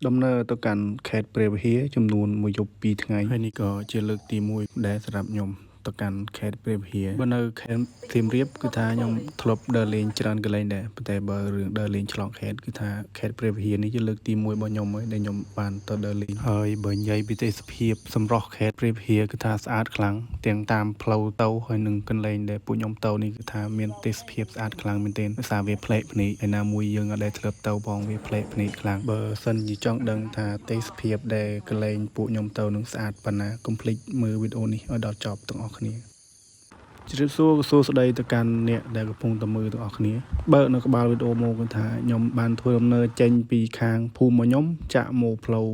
ដំណើរទៅកាន់ខេត្តព្រះវិហារចំនួនមួយយប់ពីរថ្ងៃហើយនេះក៏ជាលើកទី1ដែលសម្រាប់ខ្ញុំទៅកាន់ខេត្តព្រះវិហារបើនៅខេត្តសៀមរាបគឺថាខ្ញុំធ្លាប់ដើរលេងច្រើនកន្លែងដែរប៉ុន្តែបើរឿងដើរលេងឆ្លងខេត្តគឺថាខេត្តព្រះវិហារនេះជាលើកទី1របស់ខ្ញុំហើយដែលខ្ញុំបានទៅដើរលេងហើយបើនិយាយពីទេសភាពសម្រស់ខេត្តព្រះវិហារគឺថាស្អាតខ្លាំងទាំងតាមផ្លូវទៅហើយនឹងកន្លែងដែលពួកខ្ញុំទៅនេះគឺថាមានទេសភាពស្អាតខ្លាំងមែនទែនដោយសារវាប្លែកភ្នែកហើយណាមួយយើងអត់ដែលធ្លាប់ទៅផងវាប្លែកភ្នែកខ្លាំងបើសិនជាចង់ដឹងថាទេសភាពដែលកន្លែងពួកខ្ញុំទៅនឹងស្អាតប៉ុណ្ណាកុំភ្លេចមើលវីដេអូនេះឲ្យដល់ចប់ទាំងអស់គ្នា ជម្រាបសួរសួស្តីទៅកាន់អ្នកដែលកំពុងតែមើលទាំងអស់គ្នាបើកនៅក្បាលវីដេអូមកគឺថាខ្ញុំបានធ្វើដំណើរចេញពីខាងភូមិរបស់ខ្ញុំចាក់មកផ្លូវ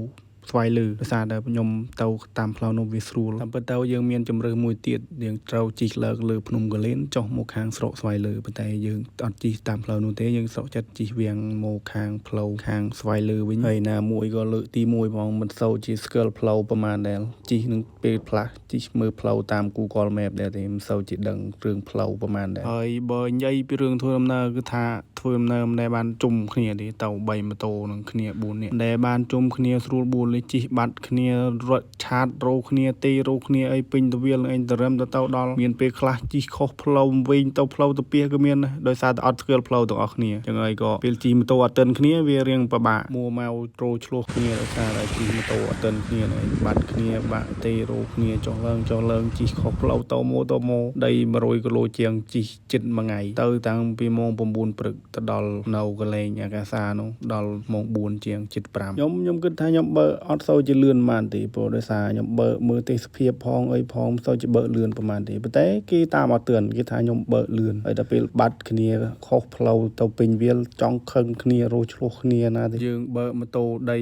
ស្វាយលើដោយសារតែខ្ញុំទៅតាមផ្លូវនោះវាស្រួលតាមពិតទៅយើងមានជំរើសមួយទៀតយើងត្រូវជិះឡើងលើភ្នំកលែនចុះមកខាងស្រុកស្វាយលើប៉ុន្តែយើងអត់ជិះតាមផ្លូវនោះទេយើងសុខចិត្តជិះវាងមកខាងផ្លូវខាងស្វាយលើវិញហើយណាមួយក៏លើកទី1ផងមិនសូវជាស្គាល់ផ្លូវប្រហែលដែរជិះនឹងពេលផ្លាស់ជិះមើលផ្លូវតាម Google Map ដែរទេមិនសូវជាដឹងរឿងផ្លូវប្រហែលដែរហើយបើនិយាយពីរឿងធ្វើដំណើរគឺថាធ្វើដំណើរមិនដែលបានជុំគ្នាទេទៅ3ម៉ូតូនឹងគ្នា4នាក់មិនដែលបានជុំគ្នាស្រួលបួលនេះជិះបាត់គ្នារត់ឆាតរោគ្នាទេរោគ្នាអីពេញទៅវាលនឹងឯងតរឹមទៅទៅដល់មានពេលខ្លះជិះខុសផ្លូវវិញទៅផ្លូវទៅពីក៏មានដែរដោយសារតែអត់ស្គាល់ផ្លូវទាំងអស់គ្នាចឹងហើយក៏ពេលជិះម៉ូតូអត់ទាន់គ្នាវារៀងពិបាកមួម៉ៅត្រូឆ្លោះគ្នាដោយសារតែជិះម៉ូតូអត់ទាន់គ្នាហ្នឹងឯងបាត់គ្នាបាក់ទេរោគ្នាចុះឡើងចុះឡើងជិះខុសផ្លូវទៅមកទៅមកដី100គីឡូជាងជិះជិតមួយថ្ងៃទៅតាំងពីម៉ោង9ព្រឹកទៅដល់នៅកន្លែងអាកាសានោះដល់ម៉ោង4ជាងជិត5ខ្ញុំខ្ញុំគិតថាខ្ញុំបើអត់សូវជាលឿនប៉ុន្មានទេព្រោះដោយសារខ្ញុំបើមើលទេសភាពផងអីផងមិនសូវជាបើលឿនប៉ុន្មានទេប៉ុន្តែគេតាមអត់ទឿនគេថាខ្ញុំបើលឿនហើយដល់ពេលបាត់គ្នាខុសផ្លូវទៅពេញវាលចង់ខឹងគ្នារោឆ្លោះគ្នាណាទេយើងបើម៉ូតូដី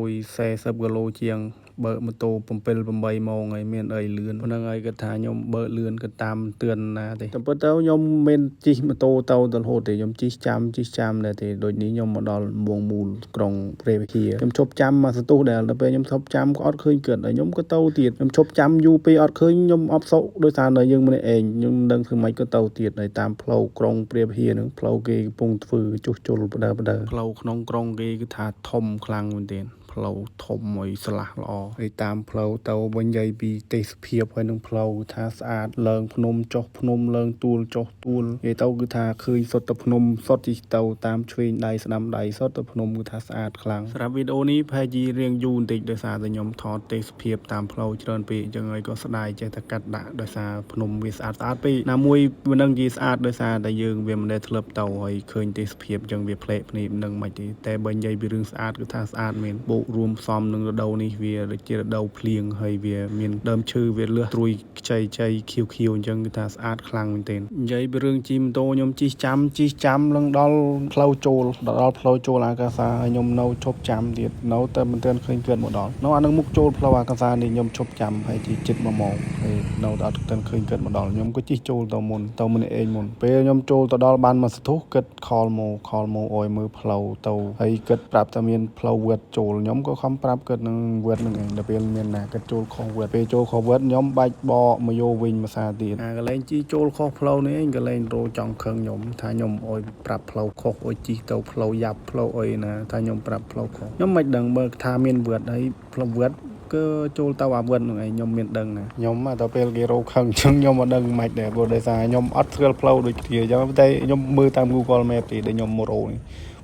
140គីឡូជាងបើកម៉ូតូ7 8ម៉ោងហើយមានអីលឿនហ្នឹងហើយគាត់ថាខ្ញុំបើកលឿនក៏តាមទឿនណាទេតែពិតទៅខ្ញុំមិនជិះម៉ូតូទៅទៅរហូតទេខ្ញុំជិះចាំជិះចាំដែរទេដូចនេះខ្ញុំមកដល់វងមូលក្រុងព្រះវិហារខ្ញុំឈប់ចាំមកសន្ទុះដែរដល់ពេលខ្ញុំឈប់ចាំក៏អត់ឃើញកើតហើយខ្ញុំក៏ទៅទៀតខ្ញុំឈប់ចាំយូរពេកអត់ឃើញខ្ញុំអបសុកដោយសារនៅយើងម្នាក់ឯងខ្ញុំមិនដឹងធ្វើម៉េចក៏ទៅទៀតហើយតាមផ្លូវក្រុងព្រះវិហារហ្នឹងផ្លូវគេកំពុងធ្វើជួសជុលបដើបដើផ្លូវក្នុងក្រុងគេគឺថាធំខ្លាំងមែនទែនផ្លូវធំមួយស្លាស់ល្អហើយតាមផ្លូវទៅវិញនិយាយពីទេសភាពហើយនឹងផ្លូវថាស្អាតឡើងភ្នំចុះភ្នំឡើងទួលចុះទួលនិយាយទៅគឺថាឃើញសុទ្ធតែភ្នំសុទ្ធជិះទៅតាមឆ្វេងដៃស្ដាំដៃសុទ្ធតែភ្នំគឺថាស្អាតខ្លាំងសម្រាប់វីដេអូនេះប្រហែលជារៀងយូរបន្តិចដោយសារតែខ្ញុំថតទេសភាពតាមផ្លូវច្រើនពេកអញ្ចឹងហើយក៏ស្ដាយចេះតែកាត់ដាក់ដោយសារភ្នំវាស្អាតស្អាតពេកណាមួយមិនដឹងជាស្អាតដោយសារតែយើងវាមិនដែលធ្លាប់ទៅហើយឃើញទេសភាពអញ្ចឹងវាផ្លែកភ្នែកមិនដឹងមិនទេតែបើនិយាយពីរឿងស្អាតគឺថាស្អាតមែនបូករួមផ្សំនឹងរដូវនេះវាដូចជារដូវភ្លៀងហើយវាមានដើមឈើវាលឺត្រួយខ្ចីខ្ចីខៀវខៀវអញ្ចឹងគឺថាស្អាតខ្លាំងមែនទែននិយាយពីរឿងជិះម៉ូតូខ្ញុំជិះចាំជិះចាំឡើងដល់ផ្លូវចូលដល់ផ្លូវចូលអាកាសាហើយខ្ញុំនៅឈប់ចាំទៀតនៅតែមិនទាន់ឃើញគាត់មកដល់នៅអានឹងមុខចូលផ្លូវអាកាសានេះខ្ញុំឈប់ចាំហើយជិះជិត1ម៉ោងហើយនៅតែអត់ទាន់ឃើញគាត់មកដល់ខ្ញុំក៏ជិះចូលទៅមុនទៅម្នាក់ឯងមុនពេលខ្ញុំចូលទៅដល់បានមួយសន្ទុះគាត់ call មក call មកអោយមើលផ្លូវទៅហើយគាត់ប្រាប់ថាមានផ្លូវវត្តចូលខ្ញុំក៏ខំប្រាប់គាត់នឹងវត្តនឹងឯងដល់ពេលមានណាគាត់ចូលខុសវត្តពេលចូលខុសវត្តខ្ញុំបាច់បកមកយកវិញមួយសាទៀតអាកន្លែងជីចូលខុសផ្លូវនេះឯងកន្លែងរោចង់ខឹងខ្ញុំថាខ្ញុំអោយប្រាប់ផ្លូវខុសអោយជីទៅផ្លូវយ៉ាប់ផ្លូវអីណាថាខ្ញុំប្រាប់ផ្លូវខុសខ្ញុំមិនដឹងបើថាមានវត្តហើយផ្លូវវត្តគឺចូលទៅអាវត្តហ្នឹងឯងខ្ញុំមានដឹងណាខ្ញុំដល់ពេលគេរោខឹងចឹងខ្ញុំអត់ដឹងមិនដែរព្រោះដោយសារខ្ញុំអត់ស្គាល់ផ្លូវដូចគ្នាចឹងតែខ្ញុំមើលតាម Google Map ទេដែលខ្ញុំមករោនេះ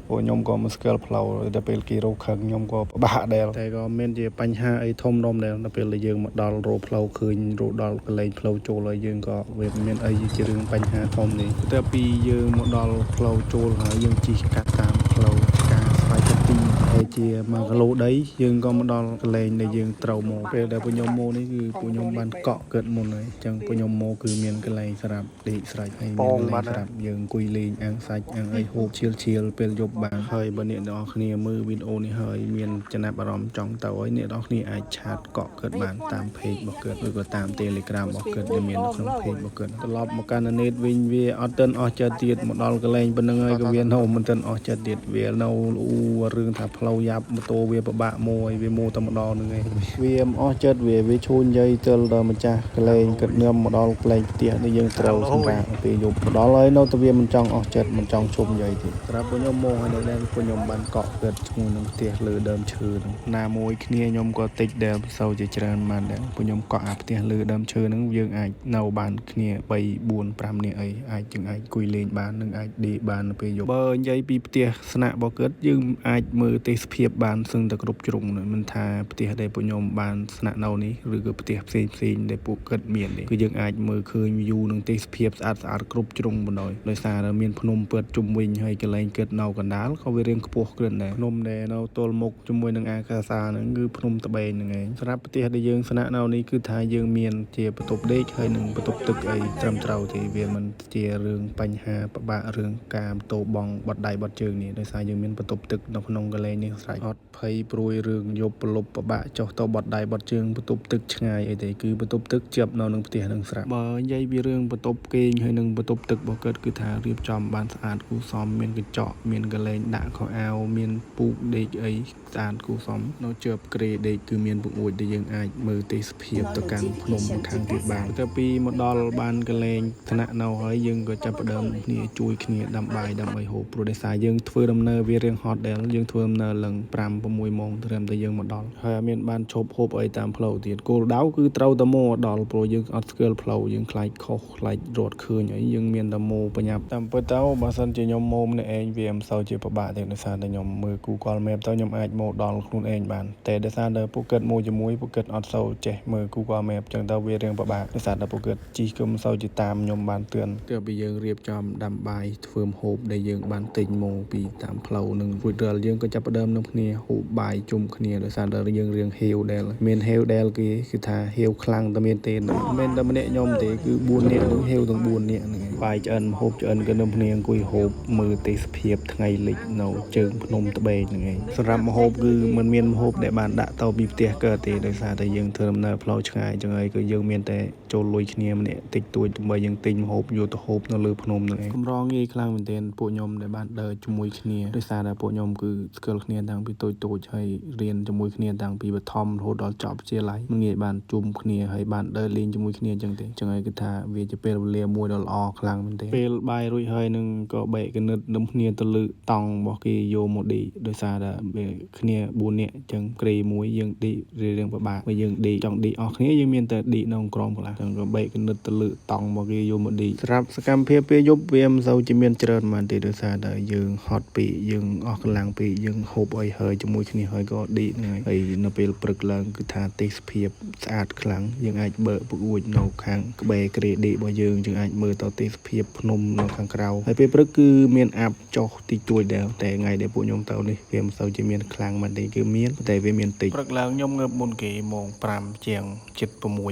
ព្រោះខ្ញុំក៏មិនស្គាល់ផ្លូវដល់ពេលគេរកខឹងខ្ញុំក៏ពិបាកដែរតែក៏មានជាបញ្ហាអីធំដុំដែរដល់ពេលដែលយើងមកដល់រោផ្លូវឃើញរោដល់កន្លែងផ្លូវចូលហើយយើងក៏វាមានអីជារឿងបញ្ហាធំនេះតែពីយើងមកដល់ផ្លូវចូលហើយយើងជិះកាត់តាមផ្លូវការស្វ័យចទីហើយជា1គីឡូដីយើងក៏មកដល់កន្លែងដែលយើងត្រូវមកពេលដែលពួកខ្ញុំមកនេះគឺពួកខ្ញុំបានកក់កើតមុនហើយអញ្ចឹងពួកខ្ញុំមកគឺមានកន្លែងសម្រាប់ដេកស្រេចហើយមានកន្លែងសម្រាប់យើងអង្គុយលេងអាំងសាច់អាំងអីហូបឈៀលឈៀលពេលយប់បានហើយបើអ្នកទាំងអស់គ្នាមើលវីដេអូនេះហើយមានចំណាប់អារម្មណ៍ចង់ទៅហើយអ្នកទាំងអស់គ្នាអាច chat កក់កើតបានតាម page របស់កើតឬក៏តាម Telegram របស់កើតដែលមាននៅក្នុង page របស់កើតត្រឡប់មកកាន់នេតវិញវាអត់ទាន់អស់ចិត្តទៀតមកដល់កន្លែងប៉ុណ្្នឹងហើយក៏វានៅមិនទាន់អស់ចិត្តទៀតវានៅលូរឿងថាផ្លូវ យ៉ាប់ម៉ូតូវាពិបាកមួយវាម៉ូតែម្ដងហ្នឹងឯងវាមិនអស់ចិត្តវាវាឈូញនិយាយទល់ដល់ម្ចាស់កលែងគិតនឿមមកដល់កលែងផ្ទះនេះយើងត្រូវសម្រាប់ពេលយប់មកដល់ហើយនៅតែវាមិនចង់អស់ចិត្តមិនចង់ជុំនិយាយទៀតសម្រាប់ពួកខ្ញុំមកហើយនៅដែរពួកខ្ញុំបានកក់គិតជាមួយនឹងផ្ទះលើដើមឈើហ្នឹងណាមួយគ្នាខ្ញុំក៏តិចដែលមិនសូវជាច្រើនបានដែរពួកខ្ញុំកក់អាផ្ទះលើដើមឈើហ្នឹងយើងអាចនៅបានគ្នា3 4 5នាក់អីអាចយើងអាចអង្គុយលេងបាននិងអាចដេកបាននៅពេលយប់បើនិយាយពីផ្ទះស្នាក់របស់គិតយើងអាចមើលទេសភាពបានសឹងតែគ្រប់ជ្រុងមិនថាផ្ទះដែលពួកខ្ញុំបានស្នាក់នៅនេះឬក៏ផ្ទះផ្សេងផ្សេងដែលពួកគិតមាននេះគឺយើងអាចមើលឃើញ view និងទេសភាពស្អាតស្អាតគ្រប់ជ្រុងបណ្ដោយដោយសារតែមានភ្នំពើតជុំវិញហើយកន្លែងគិតនៅកណ្ដាលក៏វារៀងខ្ពស់គ្រាន់ដែរភ្នំដែលនៅទល់មុខជាមួយនឹងអាកាសាហ្នឹងគឺភ្នំត្បេងហ្នឹងឯងសម្រាប់ផ្ទះដែលយើងស្នាក់នៅនេះគឺថាយើងមានជាបន្ទប់ដេកហើយនិងបន្ទប់ទឹកអីត្រឹមត្រូវទេវាមិនជារឿងបញ្ហាពិបាករឿងការម៉ូតូបងបត់ដៃបត់ជើងនេះដោយសារយើងមានបន្ទប់ទឹកនៅក្នុងកន្លែងនេះស្រេចអត់ភ័យព្រួយរឿងយប់ប្រលប់ពិបាកចុះទៅបត់ដៃបត់ជើងបន្ទប់ទឹកឆ្ងាយអីទេគឺបន្ទប់ទឹកជាប់នៅនឹងផ្ទះនឹងស្រាប់បើនិយាយពីរឿងបន្ទប់គេងហើយនិងបន្ទប់ទឹករបស់គាត់គឺថារៀបចំបានស្អាតគួរសមមានកញ្ចក់មានកន្លែងដាក់ខោអាវមានពូកដេកអីស្អាតគួរសមនៅជាប់គ្រែដេកគឺមានបង្អួចដែលយើងអាចមើលទេសភាពទៅកាន់ភ្នំខាងទៀតបានទៅពីមកដល់បានកន្លែងថ្នាក់នៅហើយយើងក៏ចាប់ផ្ដើមគ្នាជួយគ្នាដាំបាយដើម្បីហូបព្រោះដោយសារយើងធ្វើដំណើរវារៀងហត់ដែលយើងធ្វើដំណើរឡើង5 6ម៉ោងត្រឹមតែយើងមកដល់ហើយអត់មានបានឈប់ហូបអីតាមផ្លូវទៀតគោលដៅគឺត្រូវតែមកដល់ព្រោះយើងអត់ស្គាល់ផ្លូវយើងខ្លាចខុសខ្លាចរត់ឃើញអីយើងមានតែម៉ូប្រញាប់តាមពិតទៅបើសិនជាខ្ញុំម៉ូម្នាក់ឯងវាមិនសូវជាពិបាកទេដោយសារតែខ្ញុំមើល Google Map ទៅខ្ញុំអាចមកដល់ខ្លួនឯងបានតែដោយសារតែពួកគាត់មួយជាមួយពួកគាត់អត់សូវចេះមើល Google Map ចឹងទៅវារៀងពិបាកដោយសារតែពួកគាត់ជិះក៏មិនសូវជាតាមខ្ញុំបានទឿនទើបពីយើងរៀបចំដាំបាយធ្វើម្ហូបដែលយើងបានទិញមកពីតាមផ្លូវនឹងរួចរាល់យើងក៏ចាប់ផ្ដើមនឹងគ្នាហូបបាយជុំគ្នាដោយសារតែយើងរៀងហៀវដែលមានហៀវដែលគេគឺថាហៀវខ្លាំងតែមានទេមិនមែនតែម្នាក់ខ្ញុំទេគឺ4នាក់នឹងហៀវទាំង4នាក់ហ្នឹងឯងបាយឆ្អិនម្ហូបឆ្អិនក៏នឹងគ្នាអង្គុយហូបមើលទេសភាពថ្ងៃលិចនៅជើងភ្នំត្បេងហ្នឹងឯងសម្រាប់ម្ហូបគឺមិនមានម្ហូបដែលបានដាក់ទៅពីផ្ទះកើតទេដោយសារតែយើងធ្វើដំណើរផ្លូវឆ្ងាយចឹងហើយគឺយើងមានតែចូលលុយគ្នាម្នាក់តិចតួចដើម្បីយើងទិញម្ហូបយកទៅហូបនៅលើភ្នំហ្នឹងឯងកម្រងាយខ្លាំងមែនទែនពួកខ្ញុំដែលបានដើរជាមួយគ្នាដោយសារតែពួកខ្ញុំគឺស្គាល់គ្នាតាំងពីតូចតូចហើយរៀនជាមួយគ្នាតាំងពីបឋមរហូតដល់ចប់វិទ្យាល័យមិនងាយបានជុំគ្នាហើយបានដើរលេងជាមួយគ្នាចឹងទេចឹងហើយគឺថាវាជាពេលវេលាមួយដ៏ល្អខ្លាំងមែនទែនពេលបាយរួចហើយនឹងក៏បែកកណិតនឹមគ្នាទៅលើតង់របស់គេយកមកដេកដោយសារតែវាគ្នា4នាក់ចឹងគ្រែមួយយើងដេករៀងពិបាកបើយើងដេកចង់ដេកអស់គ្នាយើងមានតែដេកនៅក្រោមកន្លះចឹងក៏បែកកណិតទៅលើតង់របស់គេយកមកដេកសម្រាប់សកម្មភាពពេលយប់វាមិនសូវជាមានច្រើនប៉ុន្មានទេដោយសារតែយើងហត់ពេកយើងអស់កម្លាំងពេកយើងហូបអីហើយជាមួយគ្នាហើយក៏ដេកហ្នឹងហើយហើយនៅពេលព្រឹកឡើងគឺថាទេសភាពស្អាតខ្លាំងយើងអាចបើកបង្អួចនៅខាងក្បែរគ្រែដេករបស់យើងយើងអាចមើលទៅទេសភាពភ្នំនៅខាងក្រៅហើយពេលព្រឹកគឺមានអាប់ចុះតិចតួចដែរតែថ្ងៃដែលពួកខ្ញុំទៅនេះវាមិនសូវជាមានខ្លាំងមែនទេគឺមានតែវាមានតិចព្រឹកឡើងខ្ញុំងើបមុនគេម៉ោង5ជាង7 6ឯង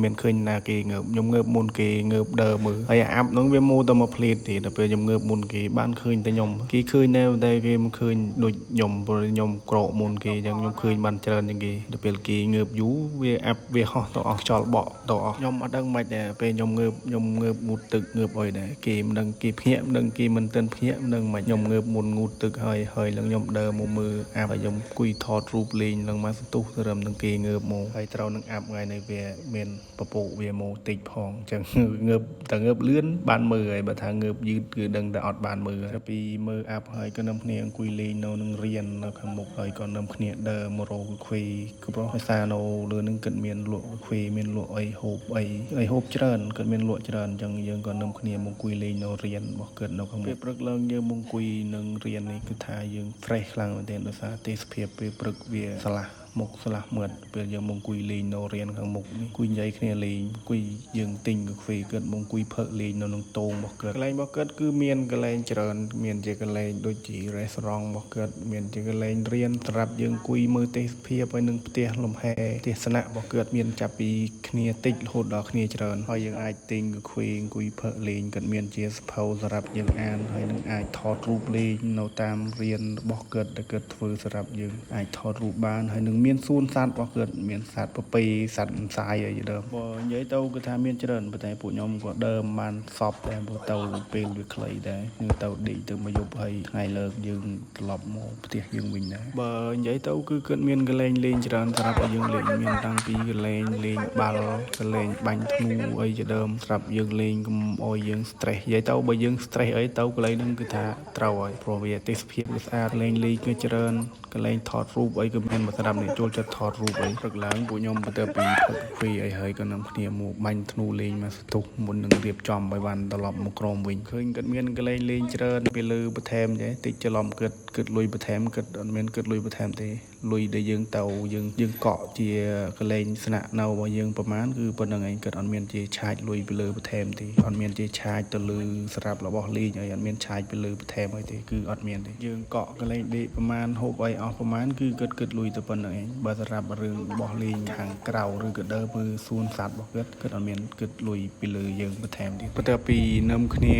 មានឃើញណាគេងើបខ្ញុំងើបមុនគេងើបដើមើលហើយអាប់ហ្នឹងវាមូតែមកភ្លេតទេដល់ពេលខ្ញុំងើបមុនគេបានឃើញតែខ្ញុំគេឃើញដែរតែគេមិនឃើញដូចខ្ញុំព្រោះខ្ញុំក្រកមុនគេអញ្ចឹងខ្ញុំឃើញបានច្រើនជាងគេដល់ពេលគេងើបយូរវាអាប់វាហោះទៅអស់ខ្យល់បក់ទៅអស់ខ្ញុំអត់ដឹងមិនដែរពេលខ្ញុំងើបខ្ញុំងើបងូតទឹកងើបអីដែរគេមិនដឹងគេភ្ញាក់មិនដឹងគេមិនទាន់ភ្ញាក់មិនដឹងមិនខ្ញុំងើបមុនងូតទឹកហើយហើយឡើងខ្ញុំដើរមកមើលអាប់ហើយខ្ញុំអង្គុយថតរូបលេងឡើងមកសន្ទុះទៅរឹមនឹងគេងើបមកហើយត្រូវនឹងអាប់ថ្ងៃនេះវាមានពពកវាមកតិចផងអញ្ចឹងងើបតែងើបលឿនបានមើលហើយបើថាងើបយឺតគឺដឹងតែអត់បានមើលទៅពីមើលអាប់ហើយក៏នឹមគ្នាអង្គុយលេងនៅនឹងរៀននៅខាងមុខហើយក៏នឹមគ្នាដើរមករកកាហ្វេក៏ព្រោះដោយសារនៅលើនឹងគិតមានលក់កាហ្វេមានលក់អីហូបអីអីហូបច្រើនគាត់មានលក់ច្រើនអញ្ចឹងយើងក៏នឹមគ្នាមកអង្គុយលេងនៅរៀនរបស់គាត់នៅខាងមុខពេលព្រឹកឡើងយើងមកអង្គុយនឹងរៀននេះគឺថាយើង fresh ខ្លាំងមែនទែនដោយសារទេសភាពពេលព្រឹកវាស្រឡះមុខស្លាស់មាត់ពេលយើងមកអង្គុយលេងនៅរៀនខាងមុខនេះអង្គុយនិយាយគ្នាលេងអង្គុយយើងទិញកាហ្វេគាត់មកអង្គុយផឹកលេងនៅក្នុងតូងរបស់គាត់កន្លែងរបស់គាត់គឺមានកន្លែងច្រើនមានជាកន្លែងដូចជា restaurant របស់គាត់មានជាកន្លែងរៀនសម្រាប់យើងអង្គុយមើលទេសភាពហើយនឹងផ្ទះលំហែផ្ទះស្នាក់របស់គាត់មានចាប់ពីគ្នាតិចរហូតដល់គ្នាច្រើនហើយយើងអាចទិញកាហ្វេអង្គុយផឹកលេងគាត់មានជាសភៅសម្រាប់យើងអានហើយនឹងអាចថតរូបលេងនៅតាមរៀនរបស់គាត់ដែលគាត់ធ្វើសម្រាប់យើងអាចថតរូបបានហើយនឹង មានសួនសត្វរបស់គាត់មានសត្វពពែសត្វអន្សាយអីជាដើមបើនិយាយទៅគឺថាមានច្រើនប៉ុន្តែពួកខ្ញុំក៏ដើមបានសពដែរព្រោះទៅពេលវាខ្លីដែរយើងទៅដេកទៅមួយយប់ហើយថ្ងៃលើកយើងត្រឡប់មកផ្ទះយើងវិញដែរបើនិយាយទៅគឺគាត់មានកន្លែងលេងច្រើនសម្រាប់ឲ្យយើងលេងមានតាំងពីកន្លែងលេងបាល់កន្លែងបាញ់ធ្នូអីជាដើមសម្រាប់យើងលេងកុំឲ្យយើង stress និយាយទៅបើយើង stress អីទៅកន្លែងហ្នឹងគឺថាត្រូវហើយព្រោះវាទេសភាពវាស្អាតលេងលេងគឺច្រើនកន្លែងថតរូបអីក៏មានមកសម្រាប់អ្នកចូលចិត្តថតរូបអីព្រឹកឡើងពួកខ្ញុំបន្ទាប់ពីផឹកកាហ្វេអីហើយក៏នាំគ្នាមកបាញ់ធ្នូលេងមកស្ទុះមុននឹងរៀបចំឲ្យបានត្រឡប់មកក្រុមវិញឃើញគាត់មានកន្លែងលេងច្រើនពីលើបន្ថែមចេះតិចច្រឡំគិតគិតលុយបន្ថែមគិតអត់មានគិតលុយបន្ថែមទេលុយដែលយើងទៅយើងយើងកក់ជាកន្លែងស្នាក់នៅរបស់យើងប្រហែលគឺប៉ុណ្្នឹងឯងគិតអត់មានជាឆាចលុយពីលើបន្ថែមទេអត់មានជាឆាចទៅលើសម្រាប់របស់លេងអីអត់មានឆាចពីលើបន្ថែមអីទេគឺអត់មានទេយើងកក់កន្លែងដេកប្រហែលហូបអីអស់ប្រហែលគឺគិតគិតលុយទៅប៉ុណ្្នឹងឯងបើសម្រាប់រឿងរបស់លេងខាងក្រៅឬក៏ដើរមើលសួនសត្វរបស់គាត់គិតអត់មានគិតលុយពីលើយើងបន្ថែមទៀតបន្ទាប់ពីនឹមគ្នា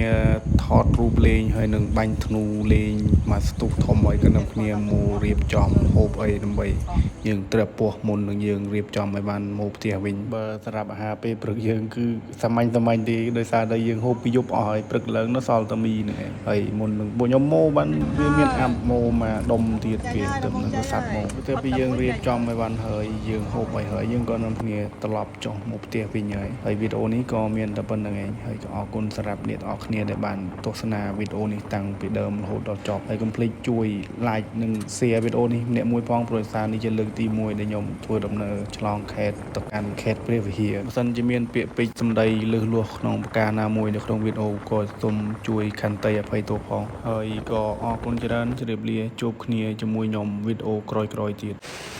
ថតរូបលេងហើយនឹងបាញ់ធ្នូលេងមកស្ទុះធំអីក៏នឹមគ្នាមករៀបចំហូបអីដើម្បីយើងត្រាប់ពោះមុននឹងយើងរៀបចំឲ្យបានមកផ្ទះវិញបើសម្រាប់អាហារពេលព្រឹកយើងគឺសាមញ្ញសាមញ្ញទេដោយសារតែយើងហូបពីយប់អស់ហើយព្រឹកឡើងនៅសល់តែមីហ្នឹងឯងហើយមុននឹងពួកខ្ញុំមកបានវាមានអាប់មកមកដុំទៀតគេទៅនឹងសัตว์មកទៅពីយើងរៀបចំឲ្យបានហើយយើងហូបឲ្យហើយយើងក៏នាំគ្នាត្រឡប់ចុះមកផ្ទះវិញហើយហើយវីដេអូនេះក៏មានតែប៉ុណ្្នឹងឯងហើយក៏អរគុណសម្រាប់អ្នកទាំងអស់គ្នាដែលបានទស្សនាវីដេអូនេះតាំងពីដើមរហូតដល់ចប់ហើយកុំភ្លេចជួយ like និង share វីដេអូនេះម្នាក់មួយផងព្រោះសារនេះជាលើកទី1ដែលខ្ញុំធ្វើដំណើរឆ្លងខេត្តទៅកាន់ខេត្តព្រះវិហារបើសិនជាមានពាក្យពេចន៍សម្ដីលើសលួសក្នុងប្រការណាមួយនៅក្នុងវីដេអូក៏សូមជួយខន្តីអភ័យទោសផងហើយក៏អរគុណច្រើនជម្រាបលាជួបគ្នាជាមួយខ្ញុំវីដេអូក្រោយៗទៀត។